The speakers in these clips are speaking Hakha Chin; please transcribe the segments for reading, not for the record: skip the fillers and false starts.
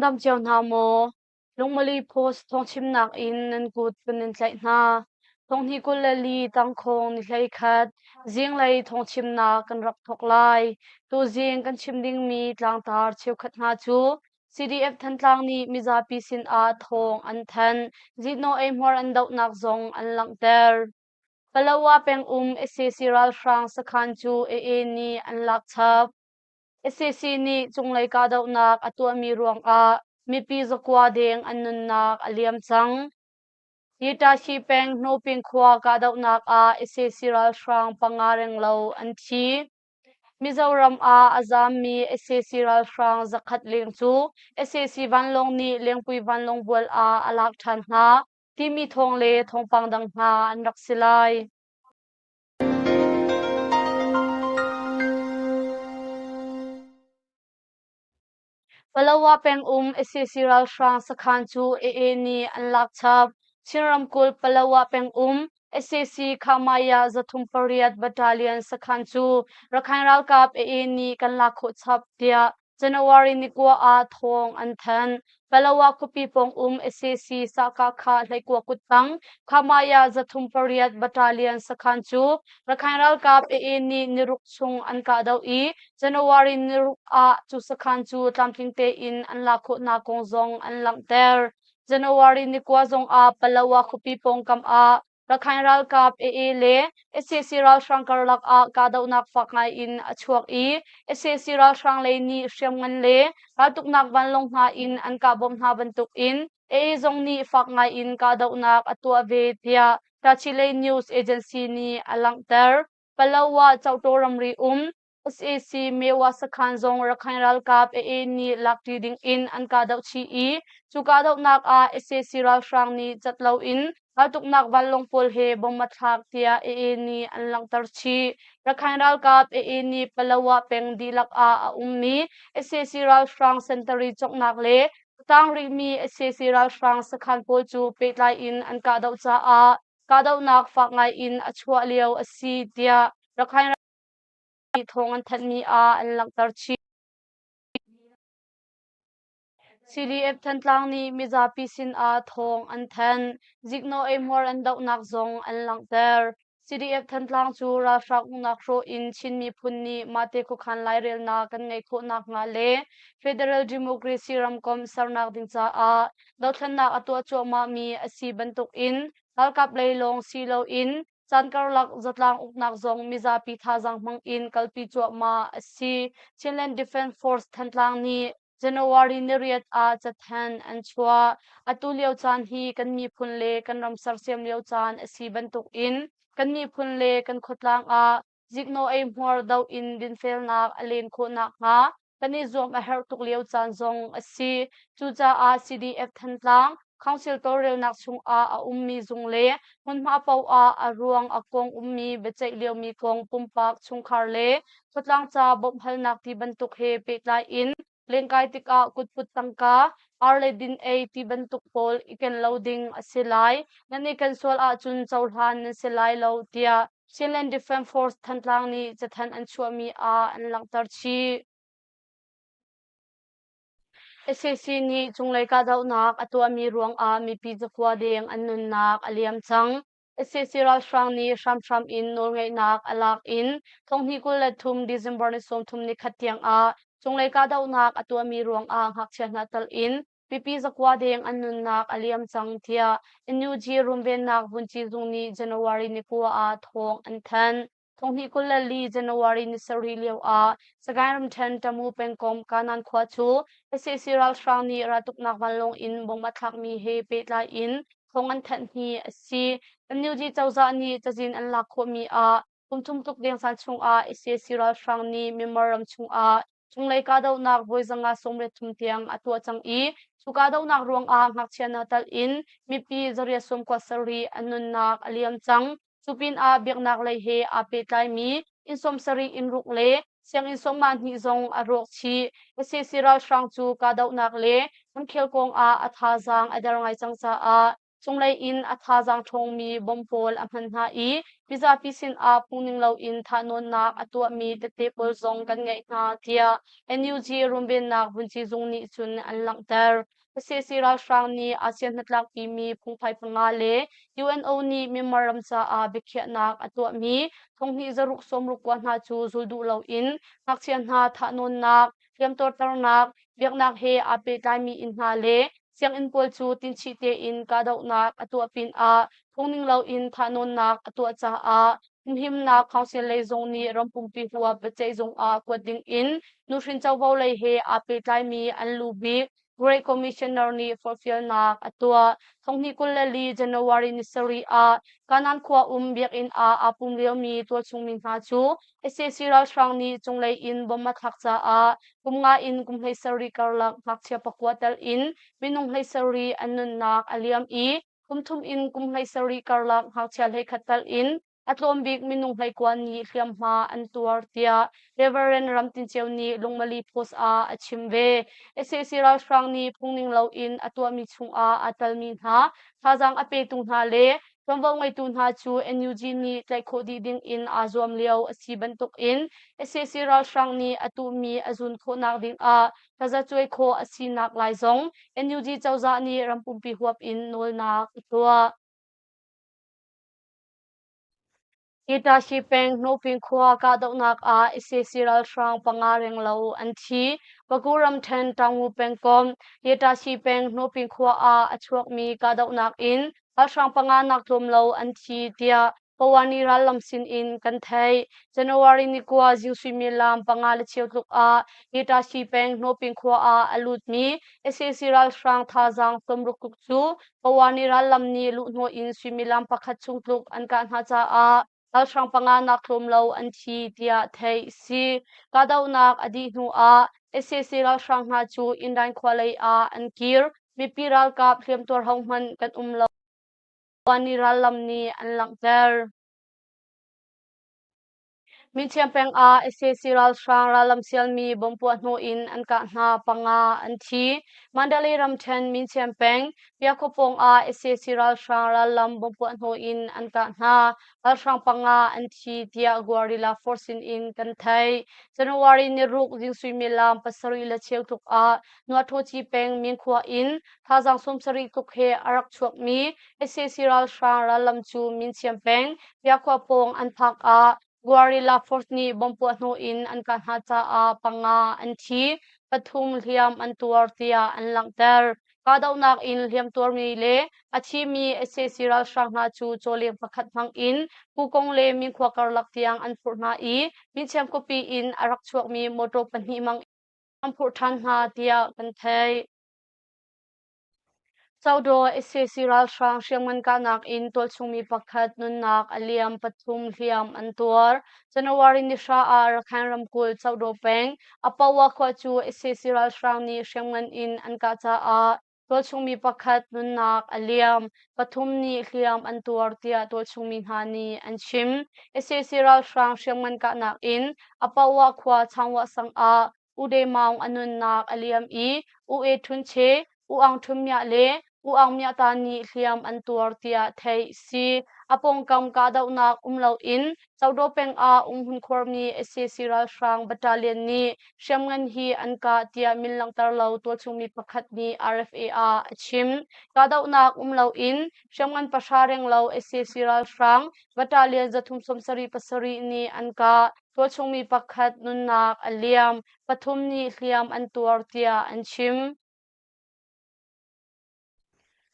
Dam cio hna maw? Lungmali Post thawngchimnak in nan kut kan in tlaih hna. Thonghni 24 tangkhawng ni 11 zinglei thawngchimnak kan rak thawk lai. Tuzing kan chim dingmi tlangtar cheukhat hna cu CDF Thantlang nih mizapi sinah thawng an thanh. Zitnaw eihmuar an dohnak zong an langhter. Palawa pengum sac ralhrang sakhan cu AA nih an lak chap. Sac nih cunglei kahdohnak a tuahmi ruangah mipi zakua deng an nunnak a liam cang. Yitashi peng Hnoping khua kahdohnak ah sac ralhrang panga renglo an thi. Mizoram ah a zaammi sac ralhrang zakhat leng cu sac vanlawng nih Lengpui vanlawng bual ah a lak ṭhan hna timi thawng le thawngpang dang hna an rak si lai. Palawa pengum sac ralhrang sakhan cu AA nih an lak chap. Chin ramkulh Palawa pengum sac Khamaya 308 Battalion sakhan cu Rakhine ralkap AA nih kan lak khawh chap tiah January ni kua ah thawng an thanh. Palawa khuapi pawng um sac Sahkahkhah hleikua kuttang Khamaya 38 Battalion sakhan cu Rakhine ralkap AA nih niruk chung an kahdoh i January niruk ah cu sakhan cu tlamtling tein an lak khawhnak kong zong an langhter. January ni kua zong ah Palawa khuapi pawngkam ah Rakhine ralkap AA le sac ralhrang karlak ah kahdohnak fak ngai in a chuak i sac ralhrang lei nih hriamngan le raltuknak vanlawng hna in an kah bawmh hna bantukin AA zong nih fak ngai in kahdohnak a tuah ve tiah Tachileik News Agency nih a langhter. Palawa Cauhtaw ramri um sac Mewa sakhan zong Rakhine ralkap AA nih lakṭi ding in an kahdoh chih i cu kahdohnak ah sac ralhrang nih cat loin raltuknak vanlawng pawl he bomb a thlak tiah AA nih an langhter chih. Rakhine ralkap AA nih Palawa peng dihlak ah a ummi sac ralhrang sentari cawknak le a tang rihmi sac ralhrang sakhan pawl cu pehtlai in an kahdoh caah kahdohnak fak ngai in a chuah lio a si tiah Rakhine thawng an thanhmi ah an langhter chih. CDF Thantlang nih mizapi sinah thawng an thanh. Ziknawh eihmuar an dohnak zong an langhter. CDF Thantlang cu ralhrang uknak hrawh in Chin miphun nih mahte khuakhan lairelnak kan ngeih khawh nakhnga le Federal Democracy ramkomh sernak ding caah dothlennak a tuah cuahmahmi a si bantukin ralkap lei lawng si loin Caan karlak zatlang uknak zong mizapi thazaang hmang in kalpi cuahmah a si. Chinland Defense Force Thantlang nih January niriat ah cathanh an chuah. Atu lio caan hi kan miphun le kan ram sersiam lio caan a si bantukin kan miphun le kan khuatlang ah ziknawh eihmuar doh in dinfelnak a len khawh nakhnga kan i zuam a herh tuk lio caan zong a si. Cucaah CDF Thantlang Council tawlrelnak chungah a ummi zung le hmunhma paoh ah a ruang a kong ummi biaceih liomi kong pumpak chungkhar le khuatlang ca bawmhhalnak ti bantuk he pehtlai in lengkai tikah kutput tangka, ar le din ei ti bantuk pawl i ken lo ding a si lai. Nan i ken sual ahcun cohlan nan si lai lo tiah Chinland Defense Force Thantlang nih cathanh an chuahmi ah an langhter chih. Sac nih cunglei kahdohnak a tuahmi ruangah mipi zakua deng an nunnak a liam cang. Sac ralhrang nih hramhram in nawlngeihnak a lak in thonghnih 23 December ni 30 nikhat tiangah cunglei kahdohnak a tuahmi ruangah ngakchia hna tal in mipi zakua deng an nunnak a liam cang tiah NUG runvennak vunci zung nih January ni kua ah thawng an thanh. Thonghnih 24 January ni sarih lio ah Sagaing ramṭhen Tamu pengkomh Kanan khua cu sac ralhrang nih raltuknak vanlawng in bomb a thlakmi he pehtlai in thawng an thanh hi a si. NUG cozah nih cazin an lak khawhmi ah kum thum tluk deng caan chungah sac ralhrang nih Myanmar ram chungah cunglei kahdohnak voi 193 tiang a tuah cang i cu kahdohnak ruangah ngakchia hna tal in mipi 897 an nunnak a liam cang. Cu pinah biaknak lei he aa pehtlaimi inn 70 innruk le sianginn 52 zong a rawk chih. Sac ralhrang cu kahdohnak le ramkhel kongah a thazaang a der ngai cang caah. cunglei in a thazaang ṭhawngmi bomb pawl a hman hna i mizapi sinah phungning loin thahnawnnak a tuahmi tette pawl zong kan ngeih hna, tiah NUG runvennak vunci zung nih cun an langhter. Sac ralhrang nih ASEAN hnatlakpimi phungphai panga le UNO nih Myanmar ram caah biakhiahnak a tuahmi thonghnih zaruk sawmruk kua hna cu zul duh loin ngakchia hna thahnawnnak, hliamtuarternak, biaknak he aa pehtlaimi inn hna le sianginn pawl cu tinchih tein kahdohnak a tuah pinah phungning loin thahnawnnak a tuah caah humhimnak council lei zong nih ram pumpi huap biaceih zung ah kuat ding in nuhrin covo lei he aa pehtlaimi an lu bik Great Commissioner nih forhfialnak a tuah. Thonghnih 24 January ni sarih ah Kanan khua um biakinn ah aa pum liomi tualchungmi hna cu sac ralhrang nih cunglei in bomb a thlak caah kum nga in kum 17 karlak ngakchia pakua tel in minung 17 an nunnak a liam i kum thum in kum 17 karlak ngakchia 11 tel in a tlawm bik minung 19 nih hliamhma an tuar tiah Reverend Ram Tin Ceu nih Lungmali Post ah a chim ve. Sac ralhrang nih phungning loin a tuahmi chungah aa telmi hna, thazaang a petu hna le ṭuanvo ngeitu hna cu NUG nih tlaih khawh dih ding in aa zuam lio a si bantukin sac ralhrang nih a tuhmi a zun khawhnak ding ah tazacuai khawh a sinak lai zong NUG cozah nih ram pumpi huap in nawlnak a tuah. Itashi peng Hnawping khua kahdohnak ah sac ralhrang panga renglo an thi. Paku ramṭhen Taungoo pengkomh Itashi peng Hnawping khua ah a chuakmi kahdohnak in ralhrang panga nak tlawm lo an thi tiah Pawani rallam sin in kan theih. January ni kua zing suimilam panga le cheu tluk ah Itashi peng Hnawping khua ah a lutmi sac ralhrang thazaang tlawmruk tluk cu Pawani rallam nih luhhnawh in suimilam pakhat chung tluk an kah hna caah ralhrang panga nak tlawm lo an thi tiah theih a si. Kahdohnak a dih hnu ah sac ralhrang hna cu Indain khua lei ah an kir. Mipi ralkap hliamtuar hohmanh kan um lo. Pawani rallam nih an langhter. Minchiam peng ah sac ralhrang rallam sialmi bomb puah hnawh in an kah hna panga an thi. Mandalay ramṭhen Minchiam peng Piakhaw pawng ah sac ralhrang rallam bomb puah hnawh in an kah hna. Ralhrang panga an thi tiah Guerrilla Force sin in kan theih. January ni ruk zing suimilam pasarih le cheu tluk ah Nuaṭhawci peng Minkhua in thazaang 70 tluk he a rak chuakmi sac ralhrang rallam cu Minchiam peng Piakhua pawng an phak ah Guerrilla Force nih bomb puah hnawh in an kah hna caah panga an thi, pathum hliam an tuar tiah an langhter. Kahdohnak in hliamtuarmi le a thimi sac ralhrang hna cu cawleng pakhat hmang in Pukong le Minkhua karlak tiang an phurh hna i Minchiam khuapi in a rak chuakmi motor pahnih hmang an phurh ṭhan hna tiah kan theih. Codaw sac ralhrang hriamngan kahnak in tualchungmi pakhat nunnak a liam, pathum hliam an tuar. January ni hra ah Rakhine ramkulh Codaw peng Apawa khua cu sac ralhrang nih hriamngan in an kah caah tualchungmi pakhat nunnak a liam, pathum nih hliam an tuar tiah tualchungmi hna nih an chim. Sac ralhrang hriamngan kahnak in Apawa khua Changwah sang ah U De Maung a nunnak a liam i U E Htun Che, U Aung Htun Myah le U Aung Myah Ta nih hliam an tuar tiah theih si. A pawngkam kahdohnak um loin Codaw peng ah umhmun khuarmi sac ralhrang battalion nih hriamngan hi an kah tiah min langhter lo tualchungmi pakhat nih RFA ah a chim. Kahdohnak um loin hriamngan pahra renglo sac ralhrang battalion 377 nih an kah. Tualchungmi pakhat nunnak a liam, pathum nih hliam an tuar tiah an chim.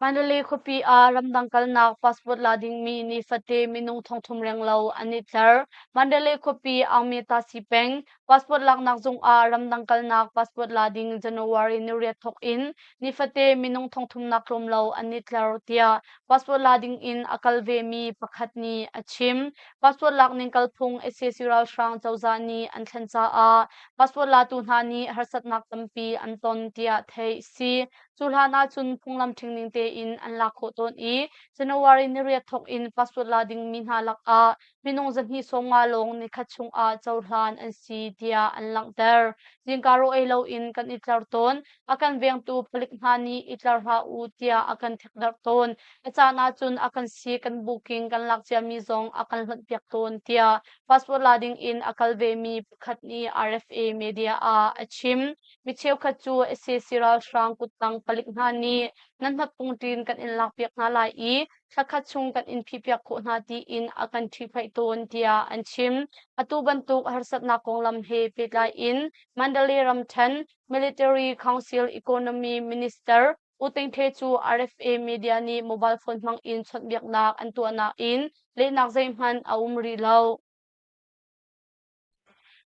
Mandalay khuapi ah ramdang kalnak passport la dingmi nifate minung thongthum renglo an i tlar. Mandalay khuapi Aungmyatasi peng passport laknak zung ah ramdang kalnak passport la ding January ni riat thawk in nifate minung thongthum nak tlawm lo an i tlar tiah passport la ding in a kal vemi pakhat nih a chim. Passport lak ning kalphung sac ralhrang cozah nih an thlen caah passport latu hna nih harsatnak tampi an ton tiah theih si. Cu hlan ahcun phunglam ṭhingning tein an lak khawh tawn i January niriat thawk in passport la dingmi hna lakah minung 250 lawng nikhat chungah cohlan an si tiah an langhter. Zingka raw ei loin kan i tlar tawn. A kan vengtu palik hna nih i tlar hlah u tiah a kan thekdarh tawn. A caan ahcun a kan si kan booking kan lak ciami zong a kan hlonhpiak tawn tiah passport la ding in a kal vemi pakhat nih RFA media ah a chim. Mi cheukhat cu sac ralhrang kuttang palik hna nih nan hmatpungṭin kan in lakpiak hna lai i thlakhat chung kan in phihpiak khawh hna tiin a kan ṭhihphaih tawn tiah an chim. Atu bantuk harsatnak konglam he pehtlai in Mandalay ramṭhen Military Council Economy Minister U Ting Htwe cu RFA media nih mobile phone hmang in chawnhbiaknak an tuah nain lehnak zeihmanh a um rih lo.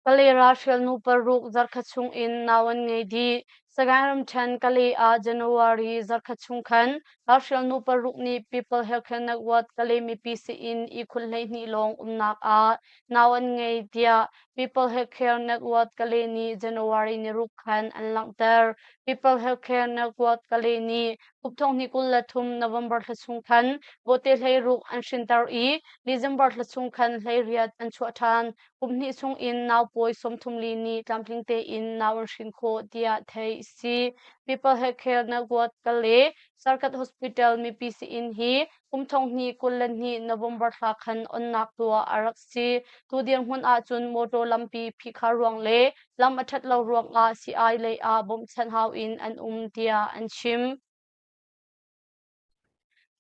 Kalay ralhrial nu paruk zarkhat chung in nau an ngei dih. Sagaing ramṭhen Kalay ah January zarkhat chung khan ralhrial nu paruk nih People Healthcare Network Kalay mipi sii-inn ihkhun 12 lawng umnak ah nau an ngei tiah People Healthcare Network Kalay nih January niruk khan an langhter. People Healthcare Network Kalay nih kum 2023 November thla chung khan bawhte 16 an hrinter i December thla chung khan 18 an chuah ṭhan. Kum hnih chung in naupawi 34 nih tlamtling tein nau an hrin khawh tiah theih a si. People Healthcare Network le Sarkat Hospital mipi sii-inn hi kum 2022 November thla khan onnak tuah a rak si. Tu dirhmun ahcun motor lampi phihkhar ruang le lam a ṭhat lo ruangah sii-ai lei ah bawmhchanh hau in an um tiah an chim.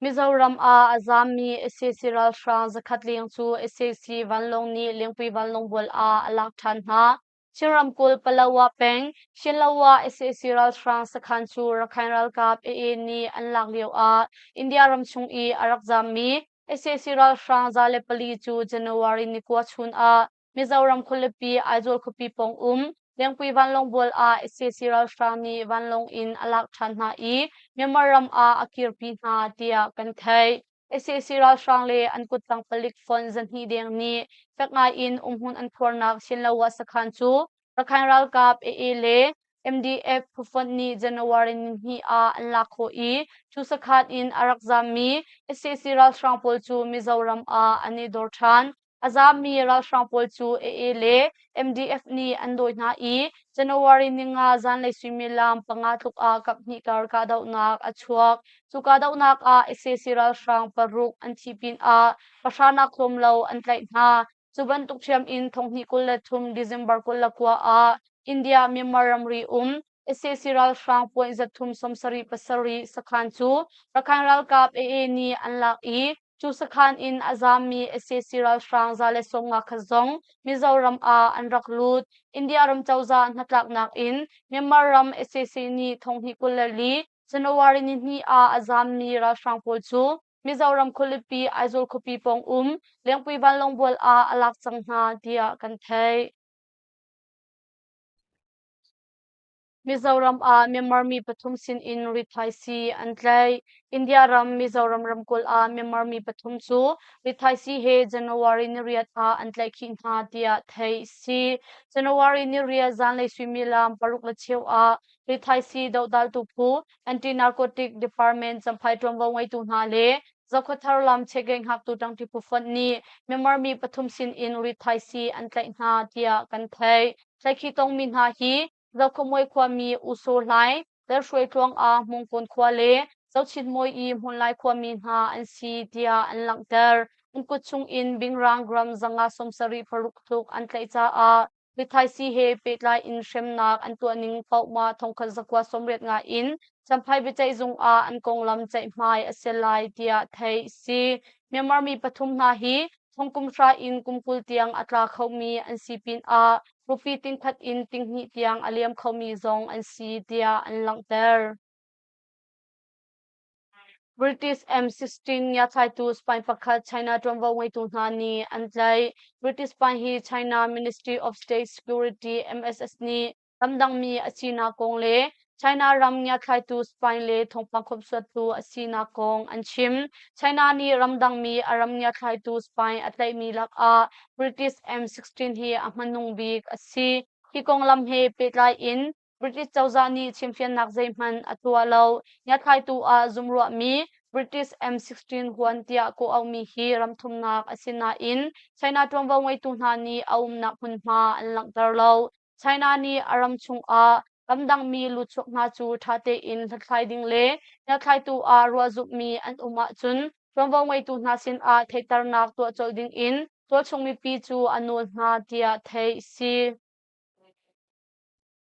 Mizoram ah a zaammi sac ralhrang zakhat leng cu sac vanlawng nih Lengpui vanlawng bual ah a lak ṭhan hna. Chin ramkulh Palawa peng Shinlawa sac ralhrang sakhan cu Rakhine ralkap AA nih an lak lio ah India ram chung i a rak zaammi sac ralhrang 104 cu January ni 9 chun ah Mizoram khualipi Aizawl khuapi pawng um Lengpui vanlawng bual ah sac ralhrang nih vanlawng in a lak ṭhan hna i Myanmar ram ah a kirpi hna tiah kan theih. Sac ralhrang le an kuttang palik fonh zahnih deng nih fek ngai in umhmun an khuarnak Shinlawa sakhan cu Rakhine ralkap AA le MDF phufonh nih January nihnih ah an lak khawh i cu sakhan in a rak zaammi sac ralhrang pawl cu Mizoram ah an i dor ṭhan. A zaammi ralhrang pawl cu AA le MDF nih an dawi hna i January ninga zanlei suimilam 5 tluk ah kaphnih kar kahdohnak a chuak. Cu kahdohnak ah sac ralhrang paruk an thi pinah pahra nak tlawm lo an tlaih hna. Cu bantuk ṭhiam in 2023 December 29 ah India Myanmar ramri um sac ralhrang point 377 sakhan cu Rakhine ralkap AA nih an lak i cu sakhan in a zaammi sac ralhrang 150 khat zong Mizoram ah an rak lut. India ram cozah hnatlaknak in Myanmar ram sac nih 2024 January nihnih ah a zaammi ralhrang pawl cu Mizoram khualipi Aizawl khuapi pawng um Lengpui vanlawng bual ah a lak cang hna tiah kan theih. Mizoram ah Myanmar mi pathum sin in rithaisii an tlaih. India ram Mizoram ramkulh ah Myanmar mi pathum cu rithaisii he January niriat ah an tlaihkhih hna tiah theih a si. January niriat zanlei suimilam 6:15 ah rithaisii dohdaltu phu Anti-Narcotic Department Champhai ṭuanvo ngeitu hna le Zokhawthar lam checkgate hngaktu ṭangṭi phu fonh nih Myanmar mi pathum sin in rithaisii an tlaih hna tiah kan theih. Tlaihkhih tongmi hna hi Zokhawmuai khuami U Saw Hlaing, Lalhruai Tluang ah Hmungkawn khua le Zochinmawi i Hmunlai khuami hna an si tiah an langhter. An kut chung in bingrang gram 576 tluk an tlaih caah rithaisii he pehtlai in hremnak an tuah ning paohmah 1985 in Champhai biaceihzung ah an konglam ceihmai a si lai tiah theih a si. Myanmar mi pathum hna hi thong kum hra in kum 20 tiang a tla khomi an si pinah rupee 100,000 in 200,000 tiang a liam khomi zong an si tiah an langhter. British M16 ngiathlaitu spy pakhat China ṭuanvo ngeitu hna nih an tlaih. British spy hi China Ministry of State Security MSS nih ramdangmi a sinak kong le China ram ngiathlaitu spy le thawngpang khawmhsuattu a sinak kong an chim. China nih ramdangmi a ram ngiathlaitu spy a tlaihmi lakah British M16 hi a hmanung bik a si. Hi konglam he pehtlai in British cozah nih chimfiannak zeihmanh a tuah lo. Ngiatthlaitu ah zumruahmi British M16 huan tiah kawh auhmi hi ramthumnak a si nain China ṭuanvo ngeitu hna nih a umnak hmunhma an langhter lo. China nih a ram chungah ramdangmi lutchuak hna cu ṭha tein hlathlai ding le ngiatthlaitu ah ruahzumhmi an um ahcun ṭuanvo ngeitu hna sinah theihternak tuah colh dingin tualchung mipi cu a nawl hna tiah theih a si.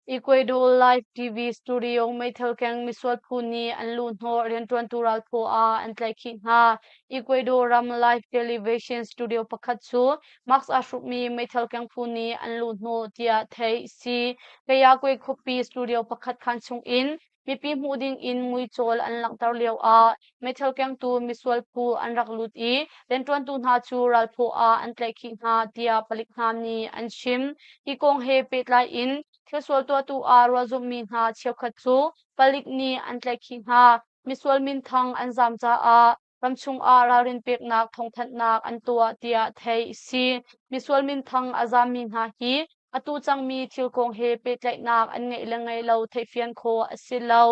Ecuador Live TV studio meithal keng misual phu nih an luhhnawh rianṭuantu ralphaw ah an tlaihkhih hna. Ecuador ram live television studio pakhat cu mask aa hrukmi meithal keng phu nih an luhhnawh tiah theih a si. Kayakwe khuapi studio pakhat khaan chungin mipi hmuh ding in muicawl an langhter lioah meithal kengtu misual phu an rak lut i rianṭuantu hna cu ralphaw ah an tlaihkhih hna tiah palik hna nih an chim. Hi kong he pehtlai in thilsual tuahtu ah ruahzumhmi hna cheukhat cu palik nih an tlaihkhih hna. Misual minthang an zaam caah ramchung ah ralrin peknak thawngthanhnak an tuah tiah theih a si. Misual minthang a zaammi hna hi atu cangmi thil kong he pehtlaihnak an ngeih le ngeih lo theihfian khawh a si lo.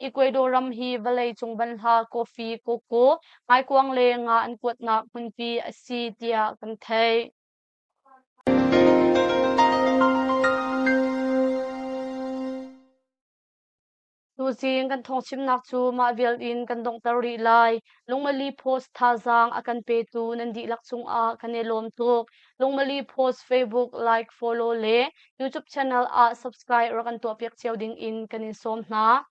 Ecuador ram hi vawleicung banhla, coffee, cocoa, ngaikuang le nga an kuatnak hmunpi a si tiah kan theih. Tuzing kan thawngchimnak cu mah vial in kan donghter rih lai. Lungmali Post thazaang a kan petu nan dihlak cungah kan i lawm tuk. Lungmali Post Facebook like, follow le YouTube channel ah subscribe rak kan tuahpiak cio ding in kan in sawm hna.